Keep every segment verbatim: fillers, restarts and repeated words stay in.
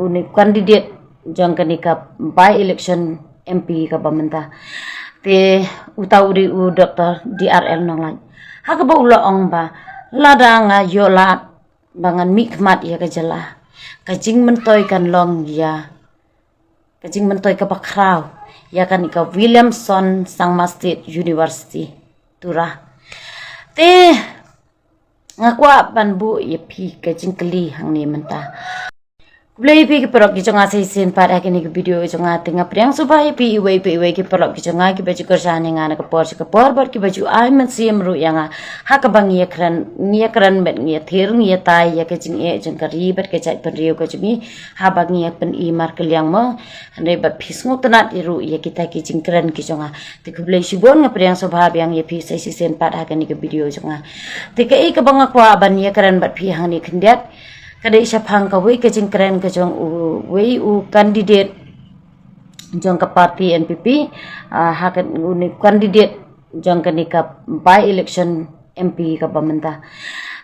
une candidate jong kane ka by election M P kaba mynta. Te uta u dei u Doctor D R L Nonglait. Ha kaba u la ong ba lada nga ïoh lad ba ngan mihkhmat ïa ka jylla, ka jingmyntoi kan long ïa, ka jingmyntoi kaba khraw ïa kane ka Williamson Sangma State University, Tura. Te nga kwah ban buh ïa phi ka jingkylli hangne mynta. Khublei ïa phi ki paralok ki jong nga sa shisien pat ha kane ka video jong nga. Te nga pdiang sngewbha ïa phi iwei pa iwei ki paralok ki jong nga kiba ju kyrshan ïa nga na ka por sha ka por bad kiba ju ai mynsiem ruh ïa nga ha kaba ngi ïakren, ngi ïakren bad ngi ïathir, ngi ïatai ïa ka jingeh jong ka ri bad ka jaitbynriew ka jong ngi, haba ngi ïa pyni markylliang mo. Hynrei bad phi sngewtynnad ruh ïa kita ki jingkren ki jong nga. Te khublei shibun, nga pdiang sngewbha biang ïa phi sa shisien pat ha kane ka video jong nga. Te kaei kaba nga kwah ban ïakren bad phi hangne khyndiat ka dei shaphang kawei ka jingkren ka jong uwei u candidate jong ka party N P P, ah, ha ka, une candidate jong kane ka by election M P kaba mynta.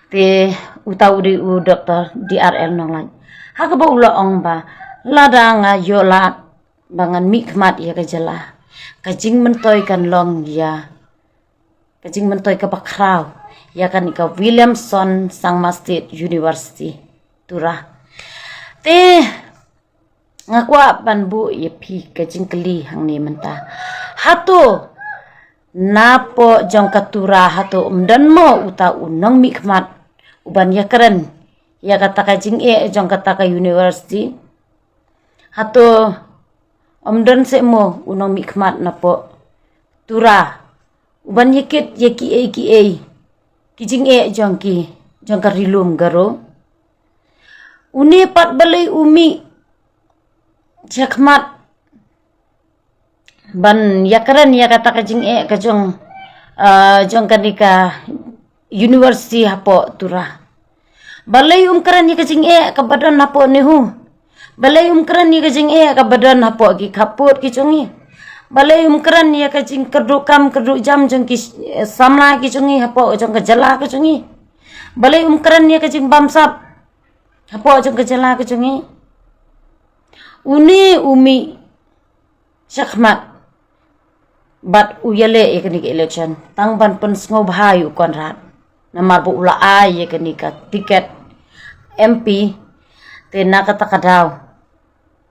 Te uta u dei u Doctor D R L Nonglait. Ha kaba u la ong ba lada nga ïoh lad ba ngan mihkhmat ïa ka jylla, ka jingmyntoi kan long ïa, ka jingmyntoi kaba khraw ïa kane ka Williamson Sangma State University, Tura. Te nga kwah ban buh ïa phi ka jingkylli hangne mynta. Hato napoh jong ka Tura hato um don mo uta u nongmihkhmat uban ïakren ïa kata ka jingeh jong kata ka university? Hato um don seh mo u nongmihkhmat napoh Tura uban ïakit ïa kiei kiei ki jingeh jong ki, jong ka Ri Lum Garo? Une pat balei u mih shakhmat ban ïakren ïa kata ka jingeh ka jong, ah, jong kane ka university hapoh Tura? Balei um kren ïa ka jingeh kaba don hapoh NEHU? Balei um kren ïa ka jingeh kaba don hapoh ki khappud ki jong ngi? Balei um kren ïa ka jingkyrduh kam kyrduh jam jong ki, eh, samla ki jong ngi hapoh jong ka jylla ka jong ngi? Balei um kren ïa ka jingbamsap hapoh jong ka jylla ka jong ngi? Une u mih shakhmat bad u ïaleh ïa kane ka election tang ban pynsngewbha ïa u Conrad, namar ba u la ai ïa kane ka tiket M P. Te na kata ka daw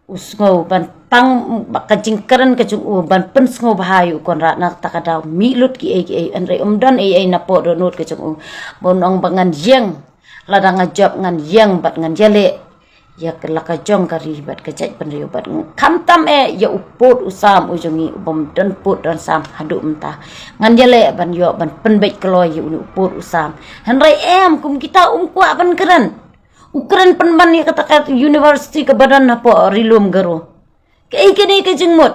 u sngew ban tang ba ka jingkren ka jong u ban pynsngewbha ïa u Conrad, na kata ka daw mih lut kiei kiei, hynrei um don ei ei napoh dohnud ka jong u. Ba un ong ba ngan ïeng, lada nga jop ngan ïeng bad ngan ïaleh ïa ka la ka jong ka ri bad ka jaitbynriew bad khamtam eh ïa u pud u sam u jong ngi u bym don pud don sam haduh mynta. Ngan ïaleh ban ïoh ban pynbeit kloi ïa une u pud u sam. Hynrei em, kum kita um kwah ban kren. U kren pynban ïa kata ka university kaba don hapoh Ri Lum Garo. Kaei kane ka jingmut?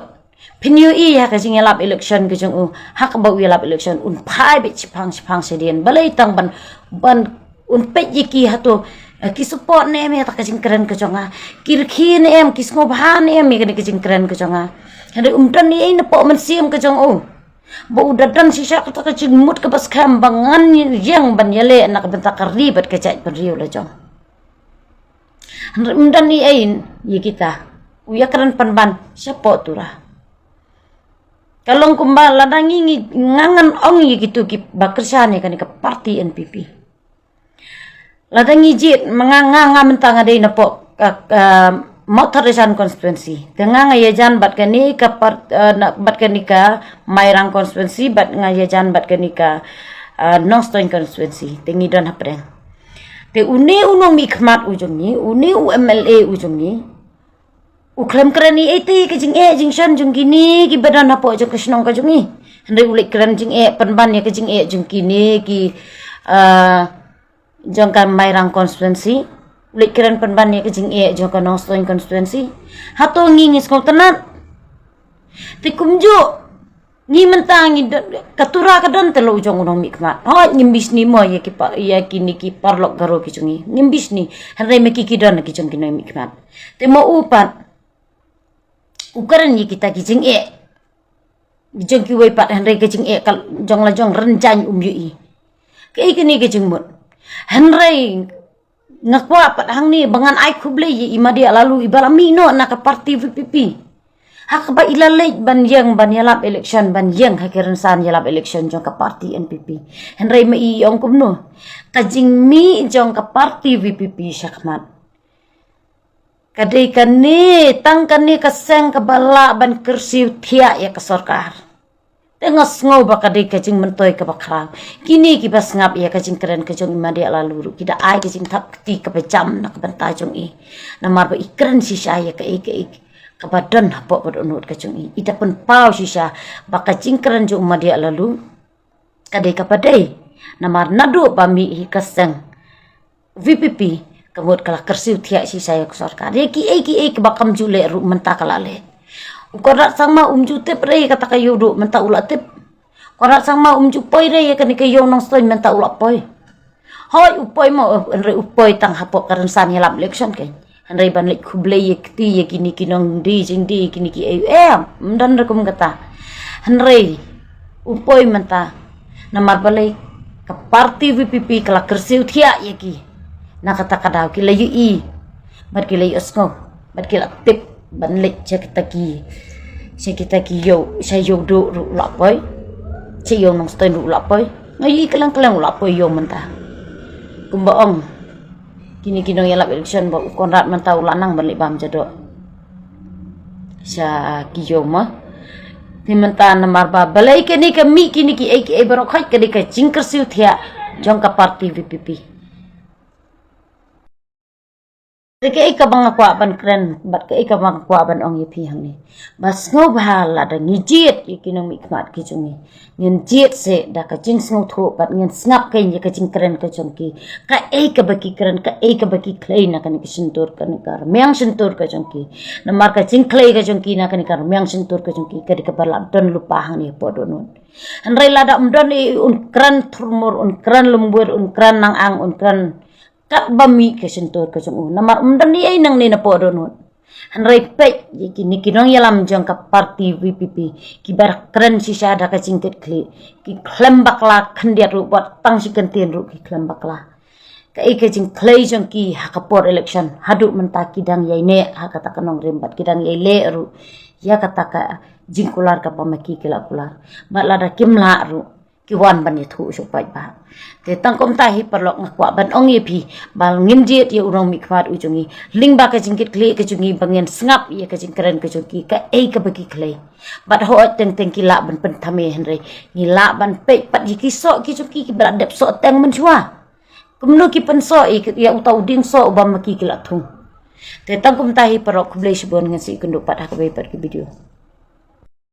Phin ïohi ha ka jingïalap election ka jong u, ha kaba u ïalap election un phai beit shiphang shiphang shadien. Balei tang ban, ban un peit ïa ki hato, eh, ki support ne em ïa kata ka jingkren ka jong nga? Ki rkhie ne em, ki sngewbha ne em ïa kane ka jingkren ka jong nga? Hynrei um don ei ei napoh mynsiem ka jong u. Ba u da don shisha kata ka jingmut kaba skhem ba ngan ïeng ban ïaleh na ka bynta ka ri bad ka jaitbynriew la jong. Hynrei um don ei ei ïa kita. U ïakren pynban shapoh Tura. Ka long kumba lada ngi, ngi, nga ngan ong ïa kitu kiba kyrshan ïa kane ka party N P P. Lada ngi jied, ma nga, nga, nga mynta nga dei napoh ka, ka Mawthadraishan constituency. Te nga nga ïajan bad kane ka par-, eh, na, bad kane ka Mairang constituency, bad nga ïajan bad kane ka, eh, Nongstoiñ constituency. Te ngi don hapdeng. Te une u nongmihkhmat u jong ngi, une u M L A u jong ngi, u khlem kren ei ei te ka jingeh jingshon jong kine kiba don hapoh jong ka shnong ka jong ngi. Hynrei u leit kren jingeh pynban ïa ka jingeh jong kine ki, ah, jong ka Mairang constituency. U leit kren pynban ïa ka jingeh jong ka Nongstoiñ constituency. Hato ngi ngi sngewtynnad? Te kumjuh ngi mynta ngi don, ka Tura ka don te la u jong u nongmihkhmat. Hooid ngim bishni mo ïa ki pa, ïa kine ki paralok Garo ki jong ngi. Ngim bishni. Hynrei ma ki ki don ki jong ki nongmihkhmat. Te ma u pat u kren ïa kita ki jingeh jong kiwei pat, hynrei ka jingeh ka jong la jong rynjang um ïohi. Kaei kane ka jingmut? Hynrei Nga kwah pat hangne ba ngan ai khublei ïa i Madiah Laloo iba la mih noh na ka party VPP. Ha kaba i la leit ban ïeng ban ïalap election, ban ïeng ha ki rynsan ïalap election jong ka party NPP. Hynrei ma i ong kumno? Ka jingmih jong ka party VPP shakhmat ka dei kane, tang kane ka seng kaba lah ban kyrsiew thiah ïa ka sorkar. Te nga sngew ba ka dei ka jingmyntoi kaba khraw. Kine kiba sngap ïa ka jingkren ka jong i Madiah Laloo ruh ki da ai ka jingthap kti kaba jam na ka bynta jong i. Namar ba i kren shisha ïa kaei kaei kaba don hapoh ka dohnud ka jong i. I da pynpaw shisha ba ka jingkren jong i Madiah Laloo ka dei kaba dei. Namar naduh ba mih hi ka seng VPP, ka mut ka la kyrsiew thiah shisha ïa ka sorkar. Ïa kiei kiei kiba kam ju leh ruh mynta ka la leh. U Conrad Sangma um ju tip re ïa kata ka ïew duh, mynta u la tip. Conrad Sangma um ju poi re ïa kane ka ïew Nongstoiñ, mynta u la poi. Hooid u poi mo, hynrei u poi tang hapoh ka rynsan ïalap election kein. Hynrei ban leit khublei ïa kti ïa kine ki nongdie jingdie, kine kiei, em, ym don re kum kata. Hynrei u poi mynta. Namar balei? Ka party VPP ka la kyrsiew thiah ïa ki. Na kata ka daw ki la ïohi bad ki la ïohsngew bad ki la tip ban leit sha kita ki, sha kita ki ïew, sha ïew duh ruh u la poi, sha ïew Nongstoiñ ruh u la poi. Nga ïohi kylleng kylleng u la poi ïew mynta. Kumba ong kine ki nongïalap election ba u Conrad mynta u la nang ban leit bam ja doh sha ki ïew mo. Te mynta namar ba balei kane ka mih kine kiei kiei baroh khoit ka dei ka jingkyrsiew thiah jong ka party VPP. Te kaei kaba nga kwah ban kren bad kaei kaba nga kwah ban ong ïa phi hangne, ba sngewbha lada ngi jied ïa ki nongmihkhmat ki jong ngi, ngin jied seh da ka jingsngewthuh bad ngin sngap kein ïa ka jingkren ka jong ki. Kaei kaba ki kren, kaei kaba ki khlei na kane ka shyntur, kane ka rmiang shyntur ka jong ki. Namar ka jingkhlei ka jong ki na kane ka rmiang shyntur ka jong ki ka dei kaba la don lypa hangne hapoh dohnud. Hynrei lada ym don ei, un kren thurmur, un kren lymwir, un kren nang ang, un kren katba mih ka shyntur ka jong u. Namar ym don ei nangne napoh dohnud. Hynrei peit ïa kine ki nongïalam jong ka party VPP, kiba kren shisha da ka jingkitkhlieh, ki khlem bakla khyndiat ruh, bad tang shi kyntien ruh ki khlem bakla. Kaei ka jingkhlei jong ki ha ka por election haduh mynta ki dang ïai neh ha kata ka nongrim bad ki dang ïai leh ruh ïa kata ka jingkular kaba ma ki ki la kular. Bad lada kim lah ruh, ki wan ban ïathuh shuh paidbah. Te tang kumta hi paralok nga kwah ban ong ïa phi ba ngin jied ïa u nongmihkhmat u jong ngi lyngba ka jingkitkhlieh ka jong ngi, ba ngin sngap ïa ka jingkren ka jong ki, kaei kaba ki khlei. Bad hooid teng teng ki lah ban pynthame, hynrei ngi lah ban peit pat ïa ki soh ki jong ki kiba la dep soh teng mynshuwa. Kumno ki pynsoh ïa, ïa uta u dieng soh uba ma ki ki la thung. Te tang kumta hi paralok, khublei shibun, ngin sa ïakynduh pat ha kawei pat ka video.